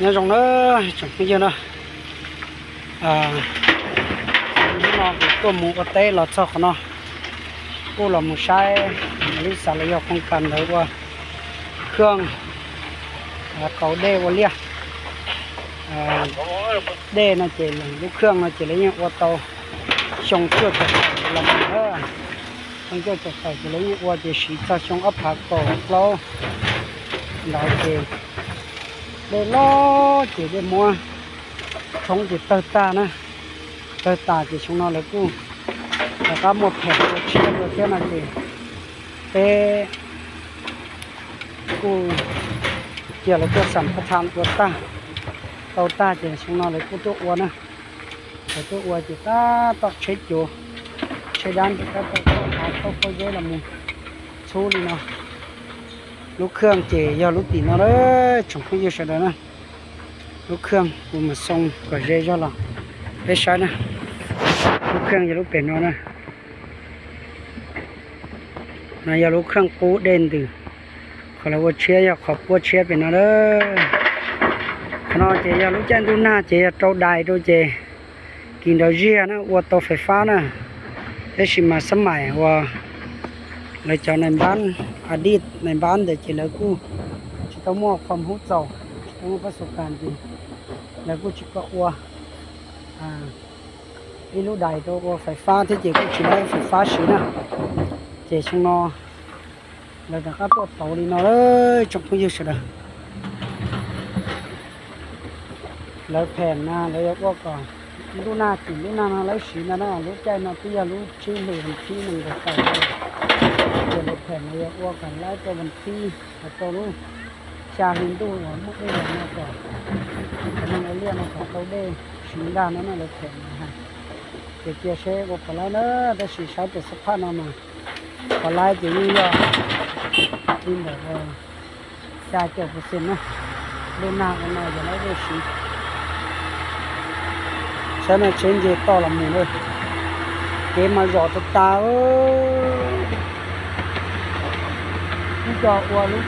Nyob zoo na tsoom phooj ywg na, hnub no kuv tuaj mus ua teb los txog qhov no, kuj los mus saib lub xav los yog khoos kas ntawd ua khaj tau dej ua liaj. Dej no ces lub khaj no ces lawv yeej ua tau xyoo cuaj caum tawm los mus na. Xyoo cuaj caum tawm ces lawv yeej ua ces siv txog xyoo ob phav kaum plaub ntawd ces dej loj ces dej muab tshoob ces tawg tag na. Tawg tas ces xyoo no lawv kuj rov qab muaj phem ua tshiab dua thiab no ces peb kuj cia lawv tuaj xam pab tham ua tag, tau tag ces xyoo no lawv kuj tuaj ua na. Lawv tuaj ua ces tab tom tsheb cuav, tsheb dab ces tab tom tau pob zeb los mus txhub li no. Lub khaj ces yog lub tim no lawm tsoom phooj ywg sawv daws na. Lub khaj kuv mam xoo kom ze zog los peb saib na. Lub khaj yog lub pem no na. No yog lub khaj qub dej ntws. Qhov lawv ua tshiab yog qhov puab tshiab pem no lawm. Qhov no ces yog lub caij ntuj nag ces yog rau dais rau ces kis nraum ziag na ua tau fais fab na. Tab sis mas xab maim uas lawv cov nais npab, a dij nais npab ntawd ces lawv kuj tsis tau muaj qhov hub txaus, tsis tau muaj pab xu kas ces lawv kuj tsis kam ua ib lub dais rau ua fais fab thiab ces kuj tsis muaj fais fab siv na. Ces xyoo no lawv rov qab tuaj tauv li no lawm tsoom phooj ywg sawv daws. Lawv phem na lawv yuav ua kom ntuj nag tim ntuj nag no lawv siv ntag na. Lub caij no twb yog lub tsib hlis vas thib nees nkaum tawm, ces lawv phem lawv yuav ua kom laib rau vas thib, rau lub xya hli ntuj uas muaj dej los no kom neeg ua liaj no kom tau dej siv ntag no na lawv phem na. Ces cia seb ua puas laib na, tab sis saib tus xab phaj no mas puas laib ces yeej yog li ntawm xya caum percent na. Lub nag ua no yog laib dej siv. Saib no tsheb nce toj los mus lawm, kev mas zom tas tas. Ib co ua lub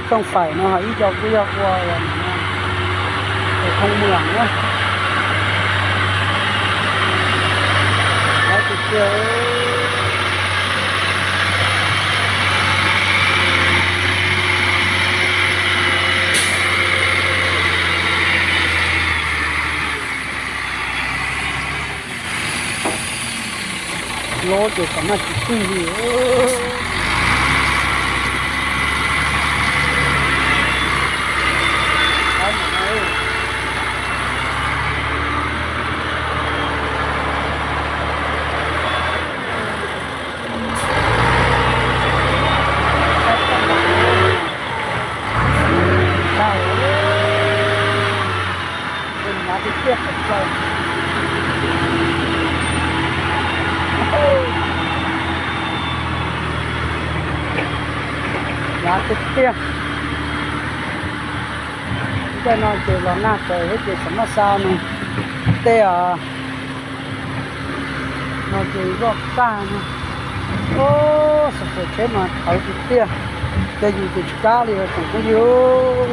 khooj fais no, ib co kuj yog ua khooj mlam na. Laib tiag tiag. Lob ces kom maj tsis txig li. Hnyav tiag tiag, hnyav tiag tiag. Caij no ces los nag tawm thiab ces xam maj xa nws tej os. No ces zoj tag no. Xov xwm tsheb mas thawv tiag tiag, ces yus ces tsis kam li tsoom phooj ywg.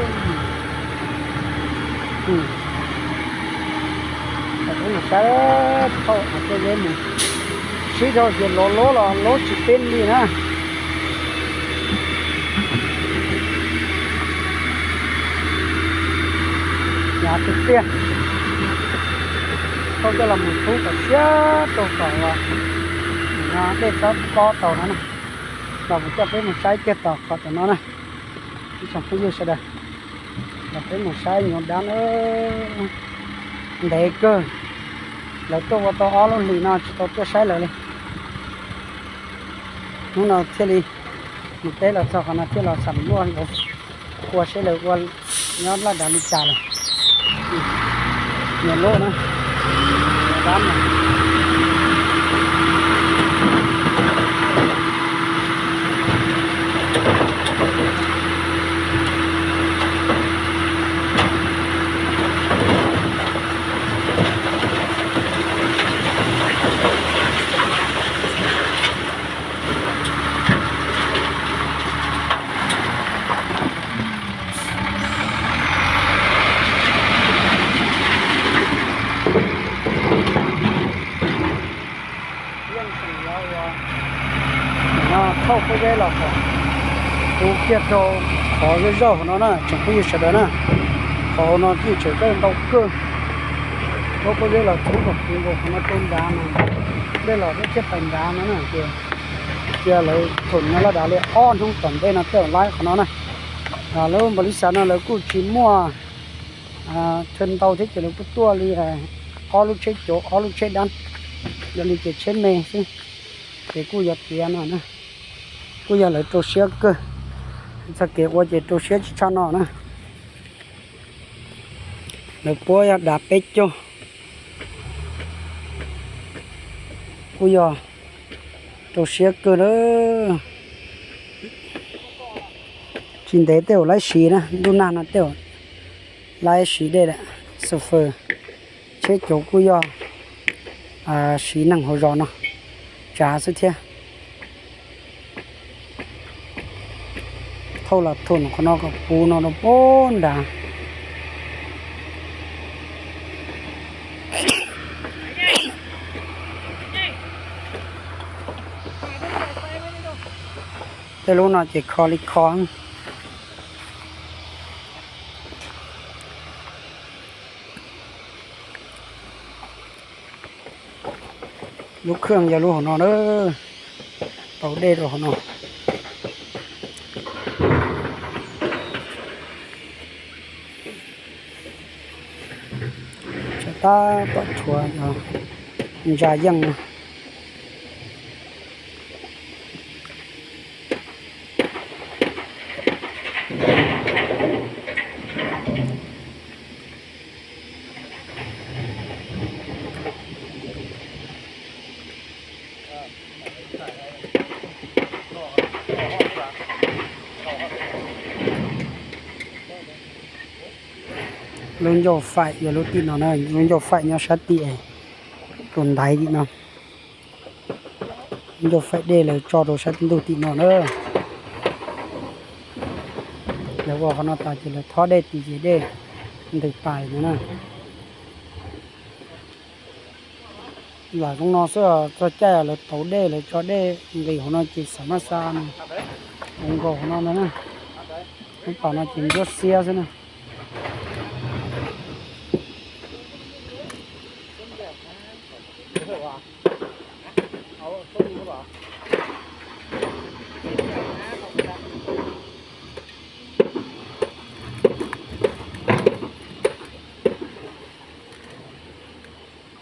Peb mus saib thauj qhov tej mus sib dhau ces lov lov los lov tsis peb li na. Hnyav tiag tiag. Thauj coj los mus txhub kom siab rau tom no dej txhob tob tau no na. Los kuv coj peb mus saib kiag tom qhov tom no na. Ib tsoom phooj ywg sawv daws, los peb mus saib nyuv dab na. Ntev kawg, lawv tuaj ua tau ob lub hlis no tsis tau tuaj saib lawv li. Hnub no thiaj li mus teb los txog qhov no thiaj los xam luaj lawv ua seb lawv ua nyob laj dav li cas lawm. Nyuam lub na, nyuam dab na. Pob zeb los kuv kiag rau qhov zej zog hauv no na tsoom phooj ywg sawv daws na. Qhov no yeej tseem dawb ntau kawg. Pob zeb los txhub kom kuv nkaus qhov no rau nrad no, dej los deb thiab pais nrad no na ces cia lawv thum nyob laj dav li ob hnub tom ntej no tej zaum laib qhov no na. Lub npau li xav no lawv kuj tsis muaj chaw ntau thiab ces lawv kuj tuaj li ob lub tsheb cauv ob lub tsheb dab, yog li ces tsheb me xwb. Ces kuj yog tiav no na, kuj yog lawv rau siab kawg. Txoj kev ua ces rau siab tsis tshaj no na. Lawv puab yog dav peb caug, kuj yog rau siab kawg na. Tsis ntev tej zaum laib siv na, ntuj nag no tej zaum laib siv dej lawm. Xu fws tsheb cauv kuj yog siv neeg hauv zos no tsav xwb thiab. Thauj los thum qhov no kom puv no rau puag nrad. Tej lub no ces kho li kho. Lub khaj yog lub hauv no na, tau dej rau hauv no. Tsam tab tom rhuav ntsa yeej no. Lub ncauj faim yog lub tim no na, lub ncauj faim nyob sab tim tus ntaiv tim no. Lub ncauj faim dej lawv tso rau sab ntug tim no na. Lawv ua qhov no tas ces lawv thob dej tim ces dej ntws pais no na. Lam zoo no xwb, txog caij lawv tauv dej lawv tso dej nqis hauv no ces xam maj xa no, zoo nkaus hauv no ntag na. Lub pas no ces ntsuab xiab xwb na.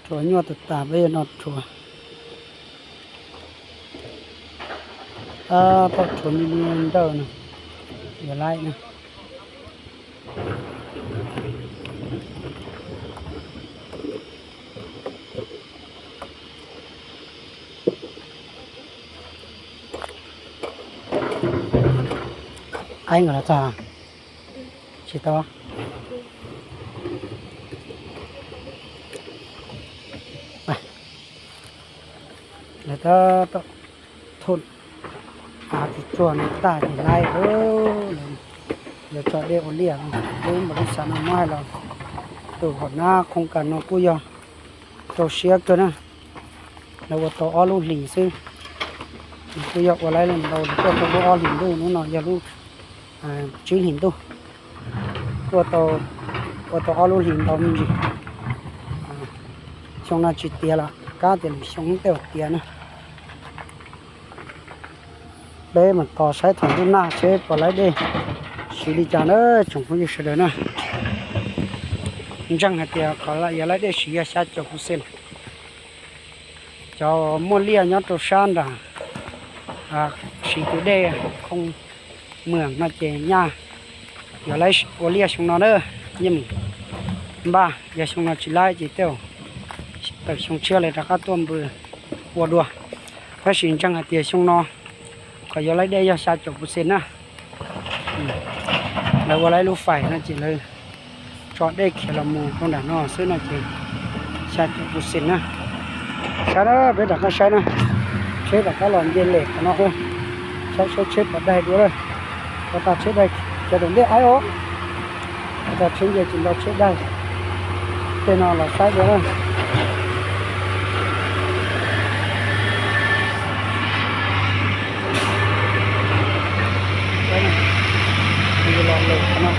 Rhuav nyuaj tas tas peb no rhuav. Tab tom rhuav me me ntawm no, yuav laib na. Aib nkawd los txog tsis tau. Lawv tab tom thum av tsuag tsuag no tag ces laib. Lawv tso dej ua liaj, lub npaum li xav no muab hais los tus hom nab khoos kas no kuj yog rau siab kawg na. Lawv ua tau ob lub hlis xwb, nws kuj yog ua laib ntau, tuaj tau lub ob hlis ntuj, hnub no yog lub tsib hlis ntuj. Tuaj tau, ua tau ob lub hlis ntau me ntsis. Xyoo no tsis tiav los kab tias lwm xyoo tej zaum tiav na. Peb mus tos saib thaum ntuj nag seb puas laib dej siv li cas na tsoom phooj ywg sawv daws na. Ntseeg hais tias qhov yuav laib dej siv yog xya caum percent. Cov muaj liaj nyob rau sab nram siv tus dej Khoo Mwam no ces nyaj yuav laib ua liaj xyoo no na, yeej npaj, yog xyoo no tsis laib ces tej zaum tawm xyoo tshiab lawv rov qab tuaj npws ua dua. Tab sis ntseeg hais tias xyoo no qhov yuav laib dej yog xya caum percent na. Lawv ua laib lub fais no ces lawv tso dej khiav los mus rau nram no xwb no ces xya caum percent na. Saib na, peb rov qab saib na, tsheb rov qab los nce lem qhov no, saib saib tsheb puas daig dua lawm. Ua tag tsheb daig, cov tus ntej aib os, ua tag tsheb nce tsis nto tsheb daig. Tej no los saib dua na. Ces qhov no,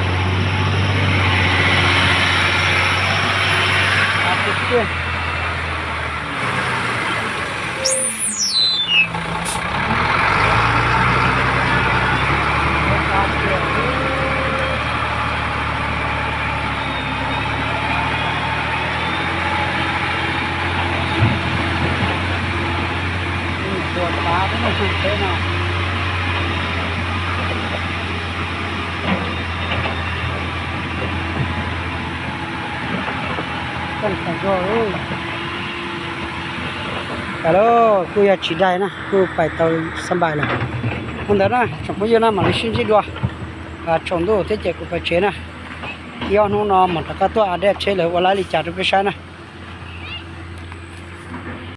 Kav lawm, kuj yog tsis dai na, kuj pais tau xab npais lawm. Ua ntawd na tsoom phooj ywg na, mam li sib ntsib dua tsaus ntuj thiab ces kuv pais tsev na. Ib ob hnub no mam rov qab tuaj update seb lawv ua lawv li cas rau peb saib na.